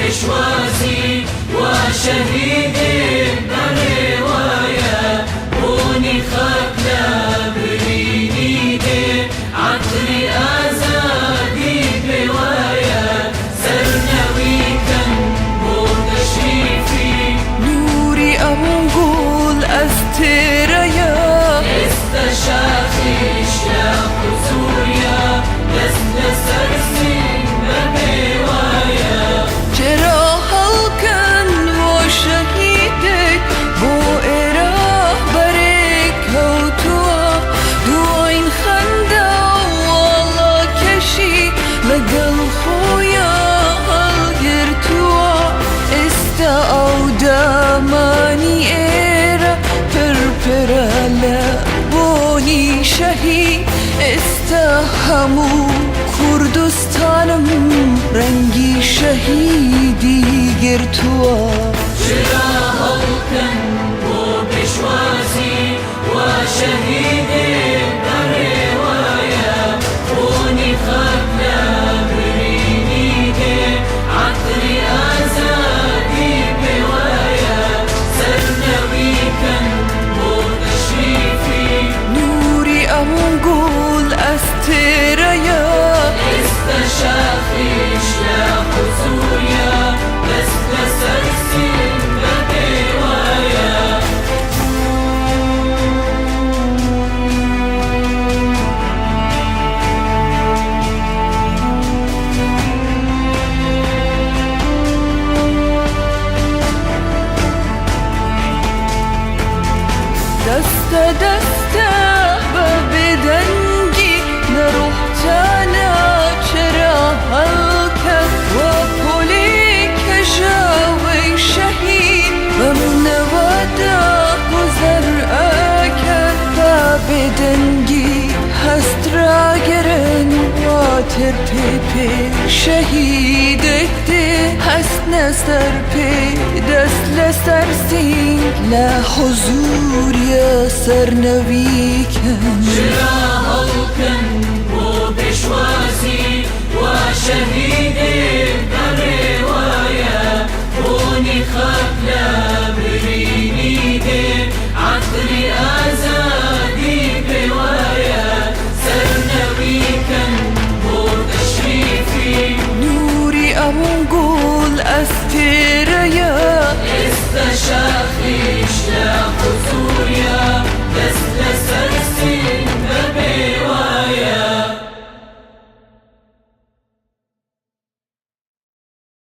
پێشوازی وا شەهیدێک بەڕێوەیە، بۆنی خاک لە برینی دێ، عەتری ئازادی پێوەیە، سەرنەوی کەن بۆ تەشریفی. نوری ئەم گوڵ ئەستێرەیە. ئێستە شاخیش لە حوزوریا، دەست لەسەر سینگ بە پێوەیە. چرا هەڵکەن بۆ شەهیدێک بۆ ئێرە بەرێ کەوتووە، دواین خەندە واڵاکەشی لەگەڵ خۆیا هەڵگرتووە. ئێستا ئەو دامانی ئێرە پرپرە لە بۆنی شەهید، ئێستا هەموو کوردستانم ڕەنگی شەهیدی گرتووە. چرا هەڵکەن بۆ پێشوازی وا شەهیدێک بەڕێوەیە، بۆنی خاک لە برینی دێ، عەتری ئازادی پێوەیە، سەرنەوی کەن بۆ تەشریفی. نوری ئەم گوڵ ئەستێرەیە. ئێستە شاخیش لە حوزوریا، دەست لەسەر سینگ بە پێوەیە. دەستە دەستە بە بێدەنگی لە ڕۆحتانە چرا هەڵکەن، وە پۆلی کەژاوەی شەهید بەم نەوەدا گوزەر ئەکەن، بە بێدەنگی هەست ڕاگرن، واتر پێ پێ شەهیدێک دێ، هەست نەسەر پێ دەست لەسەر سینگ لە حوزوریا سەرنەوی کەن. چرا هەڵکەن بۆ پێشوازی وا شەهیدێک بەڕێوەیە، بۆنی خاک لە برینی دێ، عەتری ئازادی پێوەیە، سەرنەوی کەن بۆ تەشریفی. نوری ئەم گوڵ ئەستێرەیە. ئێستە شاخیش لە